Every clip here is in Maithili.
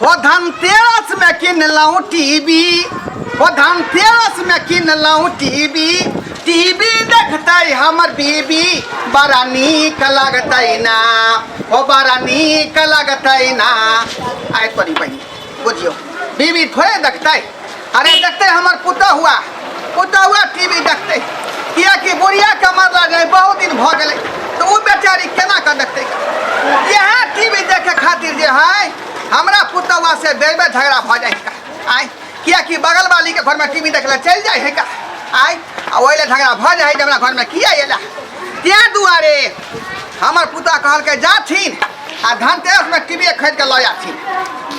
हो धनतेरस में किनलहुँ टीवी, हो धनतेरस में किनलहुँ टीवी, टीवी देखतै हमर बीबी, बड़ा नीक लगतै ना, हो बड़ा नीक लगतै ना। आइ तोरी बहिन बुझियौ, बीबी थोड़े देखतै, अरे देखतै हमर पुतहुआ, पुतहुआ टीवी देखतै, किएकि बुढ़ियाके मरला नहि बहुत दिन भऽ गेलै, तऽ ओ बेचारी केना कऽ देखतै। इएह टीवी देखै खातिर जे है हमरा पुतहुआ से बेर बेर झगड़ा भऽ जाइ है आइ, किएकि बगल वालीके घरमे टीवी देखै लए चलि जाइ है का आइ, आ ओहि लए झगड़ा भऽ जाइ है जे हमरा घरमे किया अयला। ताहि दुआरे हमर पुतह कहलकै जाथिन आ धनतेरसमे टीवी खरीद कऽ लऽ जाथिन,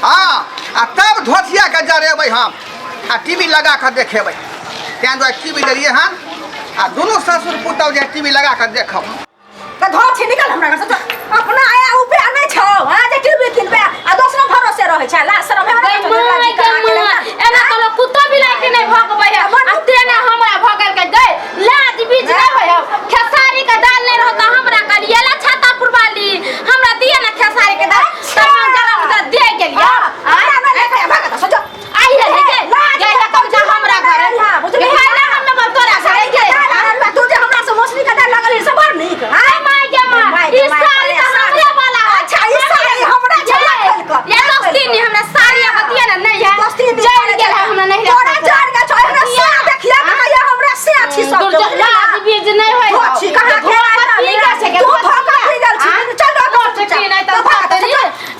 हँ, आ तब धोतियाके जरेबै हम आ टीवी लगा कऽ देखेबै। ताहि दुआरे टीवी लेलियै हन आ दुनू ससुर पुतहु जे टीवी लगा कऽ देखब। तऽ धो छी निकल हमरा घर से, अपना आया उपे नहि छौ हां जे टीवी किनबे आ दोसरो भरोसे रहै छै, लाज शरम हेबे गै माय गे माय, एना तऽ लोक कुत्तो बिलाइ के नहि भगबै है, आ तेना हमरा भगल के गै लाज बीज नहि होइ हौ। खेसारी के दाल नहि रहत हमरा कहलिए ला छाता पुरवाली हमरा दिए ना खेसारी के दाल, तब हम जरा मुदा दे गेलिए। हमरा नहि देखै भगत सोचो आई रे गे गै कब जा हमरा घर बुझली खाइला हम न तोरा घरे गे। तू जे हमरा से मछली के दाल लागल से बड़ नीक। आय my गे माय, ई साड़ी तऽ हमरे वाला है। अच्छा ई साड़ी हमरा छला ये दोस्ती नहीं हमरा साड़ी अब दिया ना नहीं है, जड़ गेल है हमरा नहीं। तोरा जड़ गेल छौ, हमरा से देखिया कहिया हमरा से अच्छी सब लाज बीज नहीं होय। छी कहां के तू धोखा पी गेल छी, चल की नहीं तऽ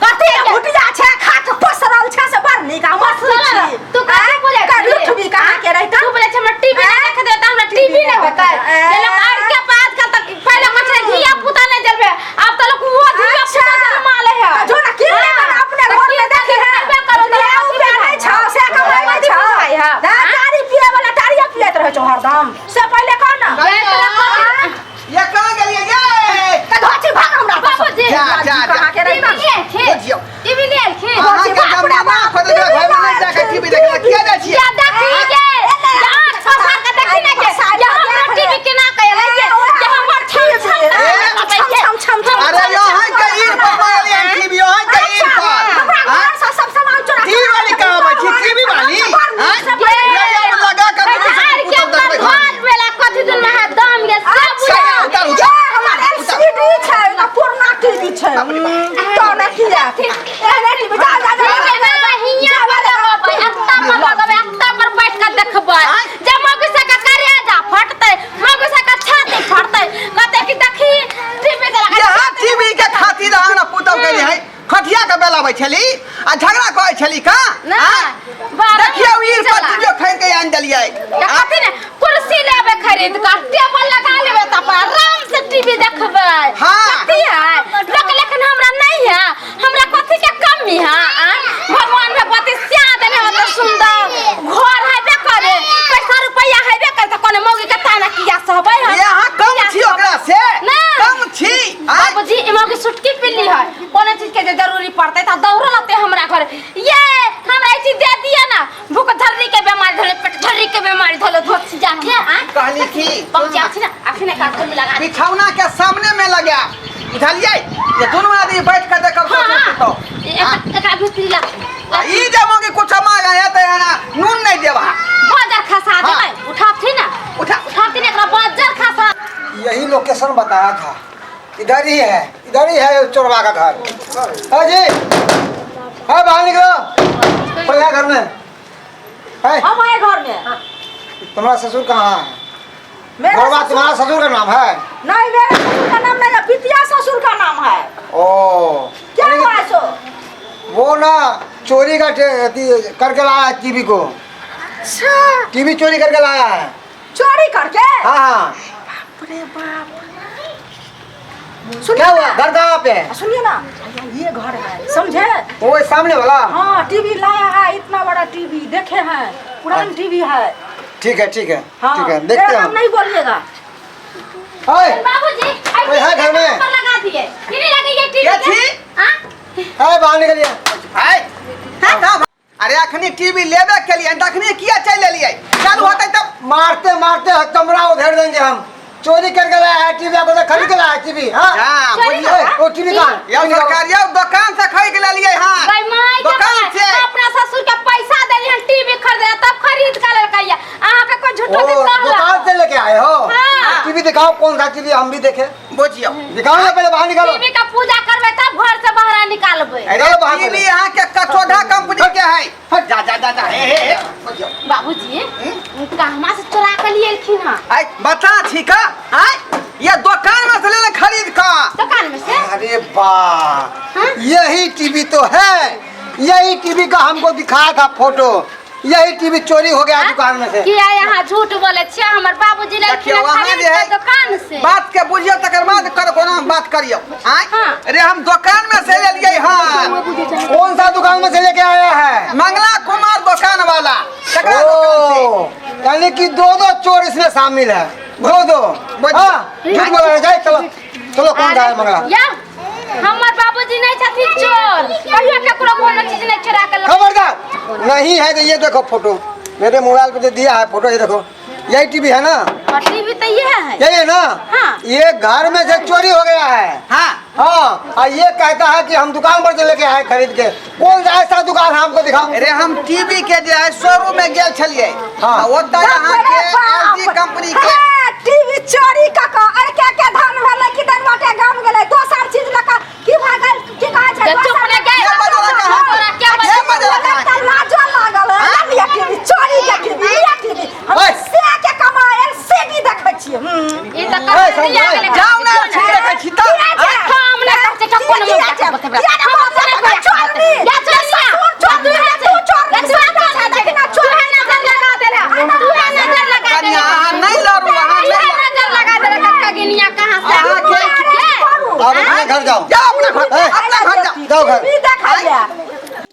कथी भुटिया छै खा के पसरल छै से बड़ नीक आ मस्त छी। तू कथी बोले कर लुठबी कहाँ के रहिता? तू बोले हमरा टीवी नहीं देख दे, हमरा टीवी नहीं होता है जे लोग आर के पास आजकल तक पहले कहै छलै धिया पुता नहीं जलबे, अब तो लोग वो धिया पुता जन्मा ले है। तो जो ना किन ले ना अपने घर में देखी है, करो तो उपे नहीं छौ से कमाई नहीं छौ ना, तारी पिए वाला तारिया पियत रहे छौ हरदम से पहले कह ना। ये कहाँ गेलियै ये? त धोची भाग हमरा। बाबूजी जा जा जा कहाँ के रहिता? टीवी ले एलखिन, बुझियौ। टीवी ले एलखिन। अहाँके जमाना खोजै घर में नहि जाके टीवी देखै लए किया जाइ छियै? या देखी गे, या आँख पसार के देखी ने गे, या हमर टीवी केना के एलै गे, या हमर छम छम छम छम छम छम। अरे यहाँ के ईर पर मारलियै टीवी, यहाँ के ईर पर हमरा घर से सब सामान चोरा। टीवी वाली कहाँ अबै छी? टीवी वाली आँय? ले आब लगा कऽ दुनू आर ससुर के पुतहु देखबै घर घरमे। वेला कथी दिन में है दाम गे सब अच्छा, बुझा। उतारू, ये हमर एलसीडी छै ना, पुरना टीवी छै तो ना किया एने टीवी जा जा जा। ठीक है ना, हियां पर लगबै, अत्ता पर लगबै, अत्ता पर बैठ के देखबै। जे मौगी से के करेजा फटतै, मौगी से के छाती फटतै, कहतै कि देखी टीवी के लगा। यहाँ टीवी के खातिर अहाँ ने पुतहु के जे है खटिया के बेलाबै छली आ झगड़ा करै छली का ना, आँय? बारह देखियौ ईर पर चला। टीवी खरीद के आनि देलियै। या कथी ने कुर्सी लेबै खरीद कऽ, टेबल लगा लेबै तऽ आराम से टीवी देखबै। हाँ। कथी है लोक, लेकिन हमरा नहीं है, हमरा कथी के कमी है? आ भगवान भगवती स्या देने हो तऽ सुंदर घर हेबे करे, पैसा रुपया हेबे करे, तऽ कोनो मौगी के ताना किया सहबै हम? यहाँ कम किया छी सहबै? ओकरा से ना। कम छी आँय? बाबूजी ई मौगी सुटकी पिल्ली है, कोनो चीज के जे जरूरी पड़तै तऽ दौड़ल अतै हमरा घर, ये हमरा ई चीज दे दिया ना, भूख धर्री के बीमारी धले, पेट धर्री के बीमारी धले, धोत जाके आ कहली की पहुंचा छी ना अखने का कुल लगा। बिछौना के सामने में लगा बुझलियै जे दुनू आदमी बैठ के देखब हाँ, ससुर पुतहु। एकरा भीतरी ला। आ ई जे मौगी कुछ मांगे है तऽ एना नून नहीं देबा, बाजार खसा हाँ। देबै, उठाथी ना। उठा। उठाथी ना एकरा बाजार खसा। यही लोकेशन बताया था, इधर ही है, इधर ही है चोरवा का घर। हाँ जी हाँ, बाहर निकलो, कोई है घर में है? हम आए घर में। तुम्हारा ससुर कहाँ है? मेरा घरवा ससुर- तुम्हारा ससुर का नाम है? नहीं, मेरे ससुर का नाम नहीं है, पितिया ससुर का नाम है। ओ क्या यानी कि हुआ सो? वो ना चोरी का अथी करके लाया है टीवी को। अच्छा, टीवी चोरी करके लाया है। चोरी करके? हाँ हाँ। बाप रे बाप। सुनिए क्या हुआ? ना। घर कहाँ पे है? सुनिए ना भैया, ये घर है, समझे? वो सामने वाला? हाँ, टीवी लाया है, इतना बड़ा टीवी देखे हैं, पुरान टीवी है। ठीक है ठीक है। हाँ, ठीक है, मेरा देखते नाम हैं। नहीं बोलिएगा। ओए, बाबूजी कोई है घर में? पर लगा दिए, टीवी लगी है टीवी के के? छी? हाँ? ए, बाहर निकलिए। आय, हाँ, अरे अखनी टीवी लेबे के लिए तखनी किया चलि एलियै, चालू होतै तब। मारते मारते कमरा उधेड़ देंगे हम। चोरी करके लाया है टीवी, आपको तो खरीद के लाया है टीवी। हाँ जा चोरी बुझलियै करके? ओ टीवी कहाँ? यौ सरकार यौ, दोकान से खरीद के लेलियै हन। गई माय के दोकान माय। कौन सा टीवी, हम भी देखे। बुझियौ। दिखाओ ना पहले, बाहर निकालो। टीवी का पूजा करबै तब घर से बाहर निकालबै। अरे निकालो बाहर टीवी पहले। अहाँ के कचोढ़ा कंपनी के है। जा जा जा जा, हे हे हे, बुझियौ। बाबूजी, कहवा से चोरा के लिए एलखिन हँ? आय बता ठीक है, आय ये दुकान में से लेने खरीद का। दुकान में से? अरे वाह, हाँ? यही टीवी तो है, यही टीवी का हमको दिखाया था फोटो, यही टीवी चोरी हो गया दुकान में से। किया यहाँ झूठ बोले छियै? हमर बाबूजी लेलखिन देखियौ, हँ अहाँ खरीद जे है के दुकान से। बात के बुझियौ तकर बाद कर कोना बात करियौ। आय हाँ। अरे हम दुकान में से लेलियै हँ। कौन सा दुकान में से लेके आया है? मंगला कुमार दुकान वाला, तकरा दुकान से। ओ, यानी कि दो दो चोर इसमें शामिल है, दो दो। बुझियौ। हाँ, झूठ बोल रहे हैं, जाए, चलो चलो। कौन सा है मंगला? या हमर बाबूजी नहीं छथिन चोर, कहियो केकरो कोनो चीज नहीं चोरा के खबरदार नहीं है तो ये देखो फोटो, मेरे मोबाइल पे जो दिया है फोटो, ये देखो, यही टीवी है ना? और टीवी तो ये है। यही है ना? हाँ। ये घर में से चोरी हो गया है। हाँ। हाँ, और ये कहता है कि हम दुकान पर से लेके आए खरीद के। कौन सा ऐसा दुकान है, हमको दिखाओ। अरे हम टीवी के जे है शोरूम में गेल छलियै। हाँ। आ ओतऽ अहाँ के एलजी कंपनी के टीवी चोरी क क अरे क्या क्या धान भेलै कि दन बाटे गाम गेलै, दोसर चीज लका की भऽ गेल, की कहै छै? जे चुप नहि गए। के बजलक अहाँ? तोरा के के बजलक अहाँ? तऽ लाजो लागल है। लिया टीवी, चोरी के टीवी, लिया टीवी। हम ओए। से के कमायल से भी देखै छियै। ई तऽ ओए, कते समझ दिया गेलै। जाउ ने, छी देखै छी तऽ। किया छै? हम नहि कहै छियै कोनो किया मुँह छै? बतेबै। किया ने हम बोलतै? अपने चोरनी। चोरनी। या चोरनी। चोरनी, तू चोरनी, तू चोरनी, देखी ना, तू है नजर लगा देला, तू है नजर लगा कनिया, देला। अहाँ नहि लड़ू, अहाँ तू नहि है नजर लगा देला कगिनिया कहाँ से? अहाँ के- आप अपने घर जाओ। जाओ अपना घर, ए, अपना घर जाओ। जाओ घर। टीवी देखैया।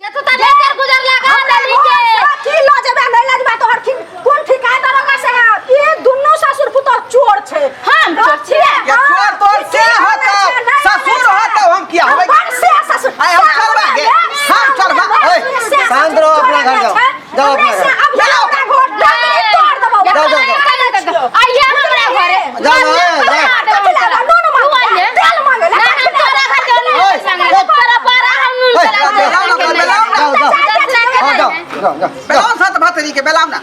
ये तो नजर गुजर लगा देली के। की लऽ जेबै, नहि लऽ जेबै, तोहर की कोन ठिकाना दरोगा से है? ई दुनू ससुर पुतोह चोर छै। हम चोर छियै? या चोर तोर से होतौ, ससुर होतौ, हम किया होबै? से ससुर। आइ हम चलबा गे, हम चलबा। ओए, शांत रहो, अपना घर जाओ, जाओ अपना घर। अब हमरा घर तोड़ देबौ। जाओ, जाओ, जाओ। आइए हमरा घरे। जाओ ना, ए, जाओ। नून मांगे, तेल मांगे। ना हम तोरा घर के ओए, नहीं मांगे। तोरा पारा हम नून ओए, चला जाओ, जाओ, जाओ, जाओ, जाओ। हाँ, जाओ, जाओ, जाओ। बेलाउ सत भतरी के बेलाउ ना।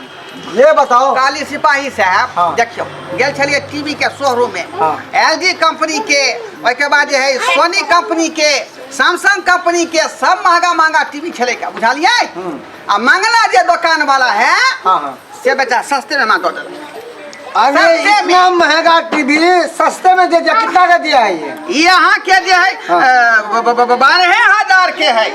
ये बताओ। काली सिपाही साहब। हाँ। देखियौ, गेल छलियै टीवी के शोरूम में। हाँ। एलजी कंपनी के, ओहिके बाद जे है सोनी कंपनी के, सैमसंग कंपनी के, सब महंगा महंगा टीवी छलै का, बुझलियै? आ मंगला जे दुकान वाला है, हाँ हाँ से बेचा सस्ते में हमरा दऽ देलक। अरे सस्ते में। इतना महंगा टीवी सस्ते में दे दिया, कितना का दिया है ये? ई अहाँ के जे है हाँ। 12,000 के है।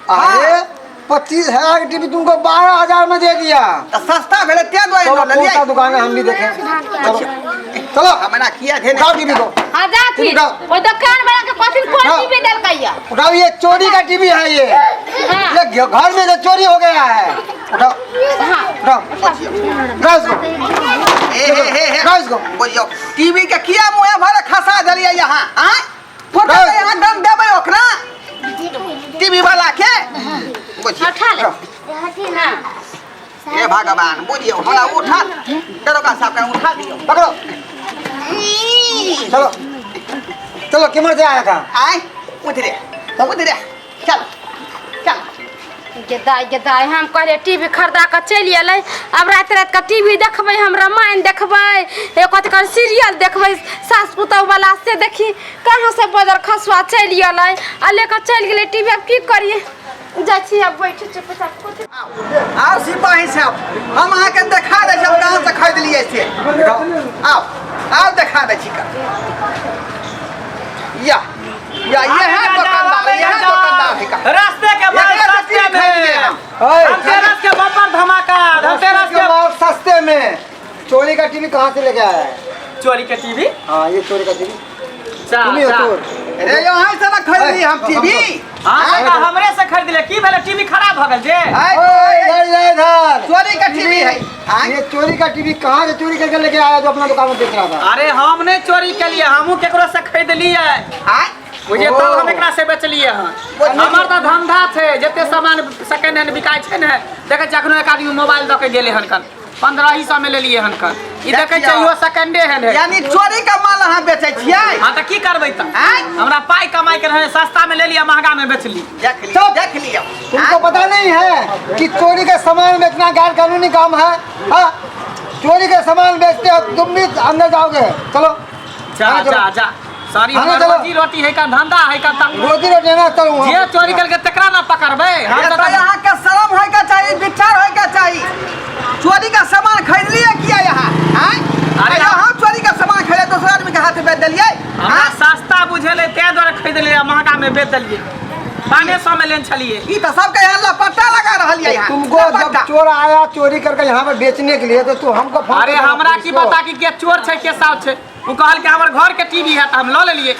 अरे 25,000 की टीवी तुमको 12,000 में दे दिया। तऽ सस्ता भेलै तें दुआरे चलो लऽ कौन लेलियै। सा दुकान है, हम भी देखें, चलो चलो। हमरा किया धेने? उठाओ टीवी को। हाँ जाथी। उठाओ। ओइ दुकान वाला के कथी कोन उठाओ। टीवी देलकै या? उठाओ, ये चोरी का टीवी है ये। हाँ। ये घर में से चोरी हो गया है। उठाओ। हाँ। उठाओ, उठाओ इसको। हे हे हे हे। उठाओ इसको। बुझियौ, टीवी के किया मुँहे भरे खसा देलियै यहाँ? आँय, फोटो उठाओ। के यहाँ दम देबै ओकरा टीवी वाला के, बुझियौ। उठा ले। हाँ। हे भगवान, बुझियौ, हमरा उठा दरोगा साहब के उठा दियौ। पकड़ो, चलो चलो। किमर से आया था? आँय, उधरे उधरे, चल चल। गेदाय गेदाय, हम कहलियै टीवी खरीदा कऽ चलि एलै। आब राति राति कऽ टीवी देखबै हम, रामायण देखबै, एक कथी कहै सीरियल देखबै सास पुतहु वाला से। देखी कहाँ से बजर खसुआ चलि एलै आ ले कऽ चलि गेलै टीवी। आब की करियै? जाइ छी आब बैठ चुपचाप। आउ सिपाही साहब, हम अहाँके देखा दै छी हम कहाँ से खरीदलियै से। आउ आउ, देखा दै छी का। या या, ये है दुकानदार, ये है दुकानदार है का। रास्ते के माल एकरा से सस्ते टीवी खरीदलियै में। हम। ओए, धनतेरस के बम्पर धमाका, धनतेरस के के माल सस्ते में। चोरी का टीवी कहाँ से लेके आया है? चोरी के टीवी? हाँ, ये चोरी का टीवी, तुम ही हो चोर। अरे यहाँ से ना खरीदली हम टीवी। हाँ काका, हमरे से खरीद ले, की भेलै? टीवी खराब भ गेल जे? आय, ओए, इधर इधर इधर। चोरी का टीवी है। आय, ये चोरी का टीवी कहाँ से चोरी करके लेके आया, जो अपना दुकान में बेच रहा था? अरे हम नहीं चोरी केलिए, हमहूँ केकरो से खरीदलिए। आय, बुझिए ओ। तब हम एकरा से बेचलिए हन। हमर तऽ धंधा छै, जते सामान सेकेंड हैंड बिकाइ छै ने। देखै छियै, अखनो एक आदमी मोबाइल दऽ के गेलै हन कन, 1500 में लेलिए हन कन। ई देखै छियै, इहो सेकेंडे हैंड है। यानी चोरी का माल अहाँ बेचै छियै? हाँ, तऽ की करबै तऽ? आँय? हमरा पाइ कमाइ के रहै, सस्ता में लेलिए, महंगा में बेचली। देख लियौ, देख लियौ। तुमको पता नहीं है कि चोरी का सामान बेचना गैर कानूनी काम है? हाँ। चोरी के सामान बेचते हो तुम भी अंदर जाओगे। चलो जा हाँ, चलो। जा जा सॉरी, हाँ, हमर चलो। रोजी रोटी है का धंधा है का त रोजी रोटी है ना, चलो वहाँ। जे चोरी करके तकरा ना पकड़बै हम ये तऽ तो यहाँ के शर्म होय के चाहिए, विचार होय के चाहिए। चोरी का सामान खरीद लिए किया यहाँ? आँय? अरे अरे हम चोरी का सामान खरीदे दोसर आदमी के हाथ में देलिए। हमरा सस्ता बुझेलै ताहि दुआरे खरीद लेलियै, महंगा में बेच देलियै। 500 में लेने छलियै। ई तो सबके यहाँ लपट्टा लगा रहल है यहाँ। तुमको जब लपट्टा। चोर आया चोरी करके यहाँ पे बेचने के लिए तो तू हमको फोन अरे कर देना हमरा की पुलिस को। पता कि के चोर छै के साव छै। ओ कहल कि हमर घर के टीवी है तऽ हम लऽ लेलियै।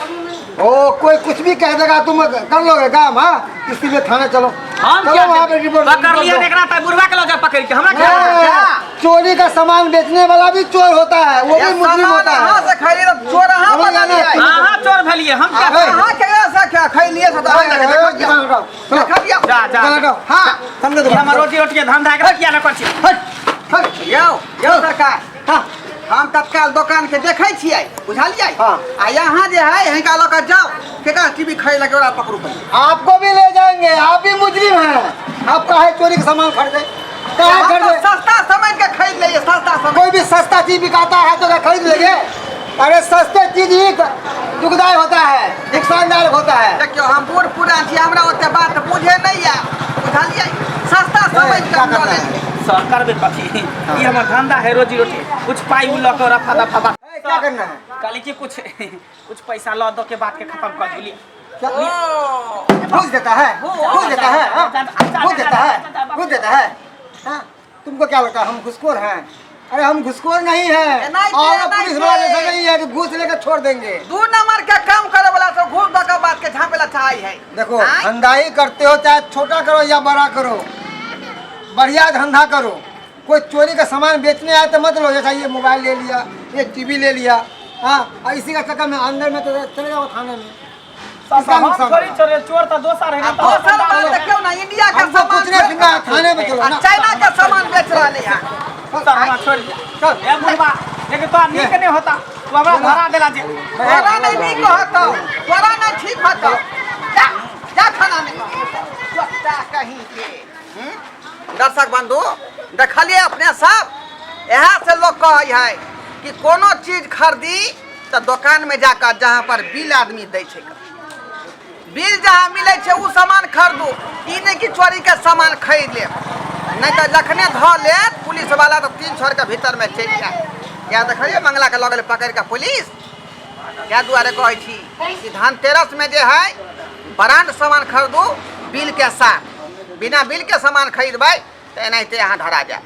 ओ कोई कुछ भी कह देगा तुम कर लोगे काम? हाँ, इसीलिए थाने चलो। हम चलो क्या वहाँ पे रिपोर्ट पकड़लियै रिपोर्ट एकरा तऽ बुढ़वा के लऽ जा पकड़ के हमरा दो। क्या नहीं, चोरी का सामान बेचने वाला भी चोर होता है, वो ये भी मुजरिम सामान होता यहाँ है। से खरीदे तो चोर अहाँ समझ बना गया ना? लियै। अहाँ चोर भेलियै हम क्या? अरे, अहाँ केकरा से खरीदलियै से तऽ अहाँ दुकान हटाओ, चलो। देखलियै। जा जा दुकान हटाओ। हाँ सामने ई दुकान हमर रोजी रोटी के धंधा एकरा किया न कर छी? हट हट। यौ यौ सरकार, हाँ हम तत्काल दोकान के देखै छियै, बुझलियै? हाँ। आ यहाँ जे है हिनका लऽ कऽ जाउ, केकरा टीवी खरीद लगे ओकरा पकड़ू पहिले। आपको भी ले जाएंगे, आप भी मुजरिम हैं। आप काहे चोरी का सामान खरीदे? काहे हम तो खरीदे? सस्ता समझ के खरीद लेलियै, सस्ता समझ। कोई भी सस्ता चीज बिकाता है तो क्या खरीद लेंगे? अरे सस्ते चीज ही दुखदायक होता है, नुकसानदायक होता है। देखियौ हम बूढ़ पुरान छी, हमरा ओते बात बुझे नहि यऽ, बुझलियै? सस्ता समझ के क्या हम लऽ करना है? लेलियै। सर करबै कथी, ई हमर धंधा है रोजी रोटी, कुछ पाइ उ लऽ कऽ रफा दफा बात। ए, क्या करना है? कहली कि कुछ कुछ पैसा लऽ दऽ के बात के खत्म कर दिली। क्या? घूस देता है, घूस देता है, हाँ? घूस देता है, घूस देता है, हाँ? तुमको क्या लगता है हम घुसखोर हैं? अरे हम घुसखोर नहीं हैं। नहीं थे, और नहीं पुलिस वाला थे। जैसा नहीं है कि घूस लेकर छोड़ देंगे। दू नंबर के काम करे वाला सब घूस दऽ के बात के झाँपे ला चाहै है। देखो आँय? धंधा ही करते हो, चाहे छोटा करो या बड़ा करो, बढ़िया धंधा करो। कोई चोरी का सामान बेचने आए तो मत लो, जैसा ये मोबाइल ले लिया, ये टीवी ले लिया, हाँ, और इसी का चक्कर में अंदर में तो चले जाओ थाने में। इसका हम नुकसान थोड़ी होगा। चोर चोर तऽ दोसर है आ ने। दोसर बात क्यों ना इंडिया के हमको सामान कुछ नहीं सुनना है, थाने में चलो आ ना। चाइना के सामान बेच रहले है। सर हमरा छोड़ दे। चल। ए बुढ़बा, लेकिन तोरा नीक नहि होता, तू हमरा धरा देला जे। तोरा नहीं नीक होतौ, तोरा नहीं ठीक होतौ। जा जा थाना में कुत्ता कहीं के। हम्म? दर्शक बंधु देखलिए अपने सब, इएह से लोग कहै है कि कोनो चीज खरीदी तऽ दोकान में जाकर जहाँ पर बिल आदमी दै छै, बिल जहाँ मिलै छै ओ सामान खरीदू, ई नहि कि चोरी के सामान खरीद लेब, नहि तऽ जखने धऽ लेत पुलिस वाला तऽ 3 छोर के भीतर में चलि जायत। या देखलिए मंगला के लऽ गेलै पकड़ि कऽ पुलिस। इएह दुआरे कहै छी कि धनतेरस में जे है ब्रांड सामान खरीदू बिल के साथ, बिना बिल के सामान खरीदबै तऽ एनाहिते अहाँ धरा जायब।